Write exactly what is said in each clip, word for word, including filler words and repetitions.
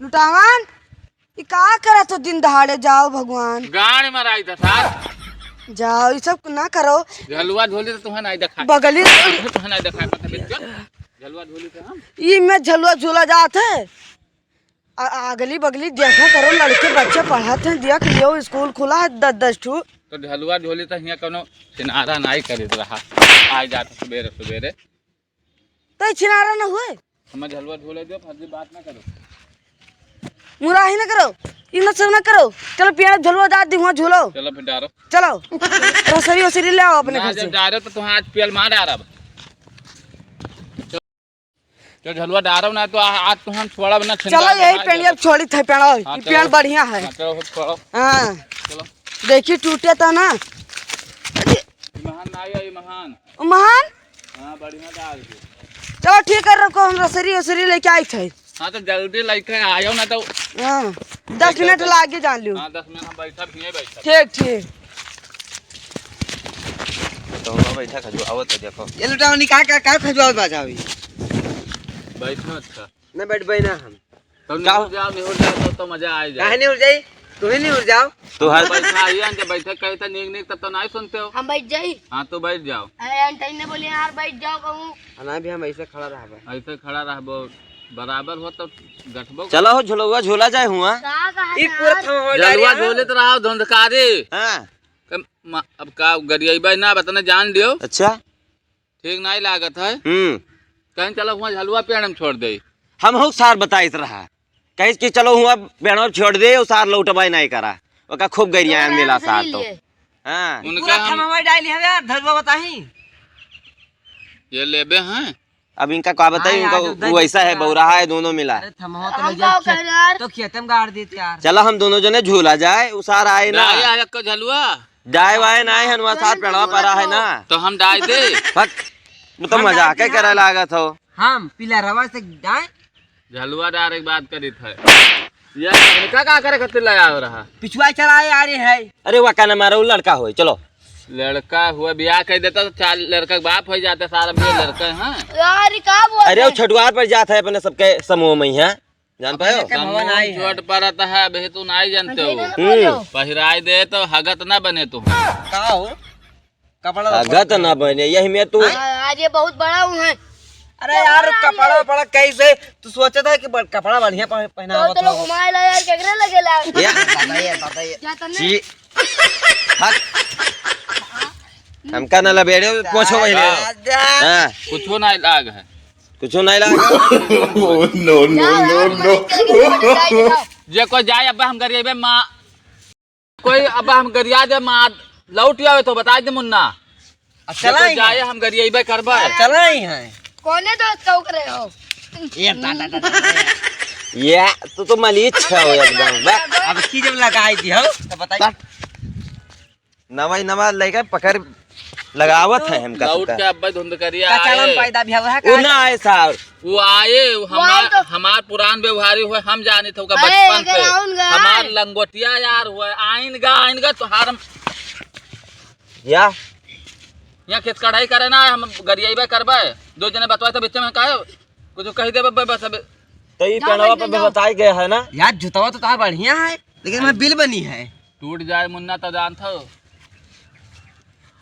टावन, ई का करत हो दिन दहाड़े? जाओ भगवान। गाड़ी में राई दसा। जाओ, ई सब ना करो। झलुआ झोली तो तुहें नाहीं देखाई। बगली। तुहें नाहीं देखाई, पता नहीं चल। झलुआ झोली तो हम। ई में झलुआ झूला जात है। आ, अगली बगली देखा करो, लड़के बच्चे पढ़त हैं, देख लियो, स्कूल खुला है दस दस ठू। तो झलुआ झोली तो हियाँ कोनो किनारा नाहीं करित रहा, आ जात सुबेरे सुबेरे। तो ई छिनारा न हुए। हमें झलुआ झूले दो, फर्जी बात ना करो। मुराही ना करो, ई ना सब ना करो। चलो पेड़ झलुआ डाल दी, हुआँ झूलो। चलो फिर डारो। चलो। रसरी ओसरी ले आओ अपने ना, घर जब से। डारो तो तुहां आज पेल मार डारब। चल झलुआ डारब ना तो आ-, आज तो हम छोड़ब ना, चलो छिंदा यही के पेड़, अब छोड़ी थे पेड़, हाँ, ई चलो। पेड़ बढ़िया है। हाँ, चलो, छोड़ो। हाँ। चलो। देखी टूटे तो ना। ई महान ना आयो, ई महान। ओ महान? हाँ, बढ़िया डाल दे। चलो ठीक है, रुको, हम रसरी ओसरी लेके आई थे। हाँ, तो जल्दी लेके आयो ना तो। हाँ, दस मिनट लागे जान लियो। हाँ, दस मिनट हम बैठा भी नहीं बैठा। ठीक, ठीक। तो हुआ बैठा खजू, आवत है, देखो। ये लुटावनी का, का, का खजू आवत बाजा अभी? बैठो, अच्छा। ना बैठबै ना हम। तो का? निहुर जाओ, निहुर जाओ, तो, तो मजा आ जाए। काहे निहुर जाई? तू ही निहुर जाओ। तू हर बैठा आइए, जब बैठे कहे तो नीक नीक, तब तो नहीं सुनते हो। हम बैठ जाई। हाँ, तो बैठ जाओ। अरे, अंटई ने बोली, "यार, बैठ जाओ," कहूँ। हाँ, ना भी हम ऐसे खड़ा रहबे। ऐसे खड़ा रहबो, बराबर हो तो गठबो। चलो हो, झुलुआ झूला जाए हुआ। का कहा ई था? पूरा थमा हो जा झलुआ रहा है। झोले तो रहा धुंधकारी। हाँ। कम, मा-, अब का गरियाई बाई ना, बतना जान लियो। अच्छा। ठीक नाई लागत है। हम्म। कहीं चलो हुआं झलुआ पेड़ में छोड़ दे। हमहू सार बताइत रहा, कहिस कि चलो हुआं पेड़ में छोड़ दे, उ सार लौटबाई नाई करा, ओका खूब गरियान मिला सार तो। हाँ। उनका पूरा हम थमवा डाली हवे यार, धरुआ बताही। ये लेबे हैं। अब इनका का बताई, हाँ, उनका यार, वो ऐसा है, बौरा है, दोनों मिला। अरे थमवा तो हम ले जाओ, खेत, तो खेते में गाड़ देते यार। चला हम दोनों जने झूला जाए, उ सार आए ना। आया है एक झलुआ। जाए वाए ना है, हनुमान साहब पेड़वा पर है ना। तो हम डाल दे। हट, वो तो मजाक है करे लागत हो। हम पीला रवा से डाए। झलुआ डारे के बात करी था। ये लड़का का करे खातिर लगाव रहा? पिछुआ चलाए आ रहे हैं। अरे वा का ना मारो, वो लड़का होए, चलो। लड़का हुआ, बियाह कर देता तो चार लड़का के बाप हो जाते, सारा भी लड़का है। यार, ये का बोल अरे वो रहे? छठुआर पर जात है अपने सबके समूह में ही है। जान पायो? समूह में आई है। छोट परत है, अबे तू नाई जानते हो। हम्म। पहिराई दे तो हगत ना बने तू। का हो? कपड़ा हगत ना बने, यही में तू। हाँ, आज ये बहुत बड़ा हूँ है। अरे यार, कपड़ा बड़ा कैसे? तू सोचत है कि कपड़ा बढ़िया पह-, पहनावत तो लोग हो। घुमाए ला यार, केकरे लगे ला? ये दादा, ये दादा, ये। जा तन्ने। जी। हट। हमका ना लबेड़े, पूछो पहले। हाँ। कुछो ना लाग है। कुछो नहीं लाग। No, no, no, no। जे कोई जाए, अब हम गरियाबे माँ, कोई अब हम गरिया दे माँ, लौट आवे तो बताई दे मुन्ना। अच्छा, जे कोई जाए, हम गरियाबे करबे। चला ही है। कौने दोस्त का ओकरे हो? ये दा, दा, दा, दा, दा। ये तू तो मलिच है एकदम, बा। अब की जब लगाई दी हो, तो बताई। नवा ही नवा लइका पकड़ लगावत है हमका लौट सबका। के अब्बे धुंध करिया कचरा में आए। पैदा भी हुआ है वो का? ना आए साहब। वो आए, वो हमार, आए तो हमार पुरान व्यवहारी हुए, हम जाने थे ओका अरे, बचपन अगर से। आउन गा हमार आए। लंगोटिया यार हुए, आइन गा, आइन गा, तोहार हम या? यहाँ खेत कढ़ाई करे ना, हम गरियाबे करबे। दो जने बतवाए तो बीच में काहे कुछ कह देबे, बस अब। तो ये जाओ, पेड़वा बैठ पे जाओ। बताई गया है ना? यार, जुतवा तो तोहार बढ़िया है, लेकिन मैं बिल बनी है। टूट जाए मुन्ना तो जानत हो।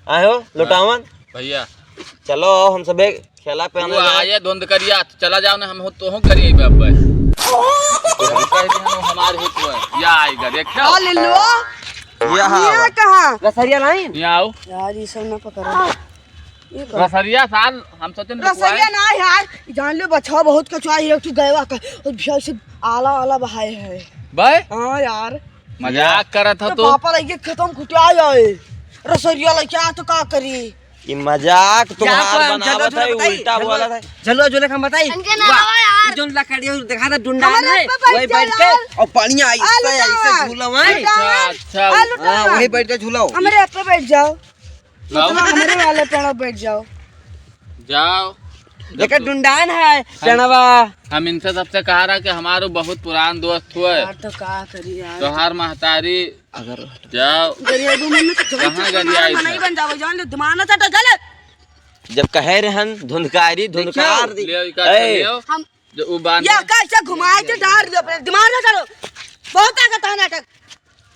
आयो, लुटावन। भैया। चलो, हम सबे खेला पे वो आने जाए। आए धुंध करिया, चला जाओ ना, हम हो तो हो करिए बब्बे। कह दे हम हमार हित हुआ। या आएगा, देखो। आ ले लो। या हाँ। ये कहाँ? रसरिया लाइन? ये आओ। यार, ये सब ना पकड़ो। ये कहाँ? रसरिया साल, हम सोचन रसरिया ना है यार। जान ले बछवा बहुत कचवा है, एक ठो गयवा का, और भैया से आला आला बहाए है। बे? हाँ यार। मजाक करत हो तो तू। पापा लगे खत्म कुटिया जाए। रसरिया लगे आ तो का करी? ये मजाक तुम्हार बनावत है, उल्टा बोलत है। झलुआ झूले का हम बताई। इनके ना वाह, आवा यार। ये जोन लकड़ी और देखा था डुंडा हमारे है, पे बैठ वही बैठ के जाओ। और पानी आई, आ ऐसे, लुटावा। ऐसे झूला है। लुटावा। अच्छा, अच्छा। आ लुटावा। हाँ, वही बैठ के झूलाओ। हमारे पे बैठ जाओ। लाओ। मतलब हमारे वाले पेड़ बैठ जाओ। जाओ। देखा, डुंडान है, हम, पेड़वा। हम इनसे सबसे कहा रहा कि हमारो बहुत पुरान दोस्त हुए। यार, तो का करी यार? तोहार महतारी अगर जाओ। गरीबों में तो जवन कहाँ से गरीब आई मना ही था? बन जाओ, जान ले, दिमाग ना चटा, चले। जब कहे रहन, धुंधकारी, देखियो, धुंधकार दी। ले, इका ए। ले आओ। हम जो उ बांध या कैसे घुमाए थे डार दे अपने दिमाग ना चलो। बहुत ताकत है नाटक।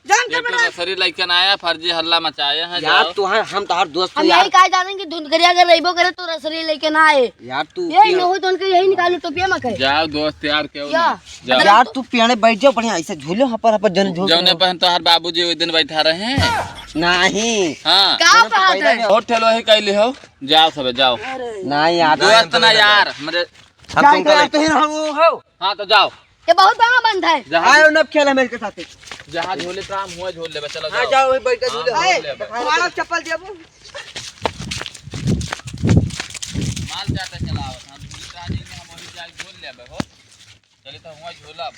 जान ये कर तो बेटा। रसरी लइकन आया, फर्जी हल्ला मचाए हैं, यार, जाओ। तू है, हम तोहार दोस्त हम यार। यही कहा जाने कि धुंधकरिया अगर रहिबो करे तो रसरी लइकन आए। यार, तू यही क्यों? न हो तो उनके यही निकालो टोपिया में कहे। जाओ दोस्त यार, क्यों या। ना? जाओ। यार, तू पेड़े बैठ जाओ, बढ़िया ऐसे झूलो, हपर, हपर जन झूल। जौने पर तोहार बाबूजी ओइ दिन बैठा रहे हैं। नहीं। हाँ। का जौने पर बात बैठा है? नहीं। होटल वही कैली हो, जाओ सबे, जाओ। नहीं यार, दोस्त ना यार, मेरे हम जाए तुमको तो ले- यार, तो ही हम वो हो। हाँ, तो जाओ। ये बहुत बड़ा बंद है। जहाँ आयो, नब खेल है मेरे के साथ। जहाँ झूले तो हम हुआ झूल लेबे, चलो हाँ, जाओ। जाओ, वही बैठ के हाँ, झूले। झूल लेबे। तुम्हारा चप्पल देबो। माल जाता चला आवत, हम झूले तो आ जाएंगे, हम वही जाए झूल लेबे हो। चले तो हुआ झूलब।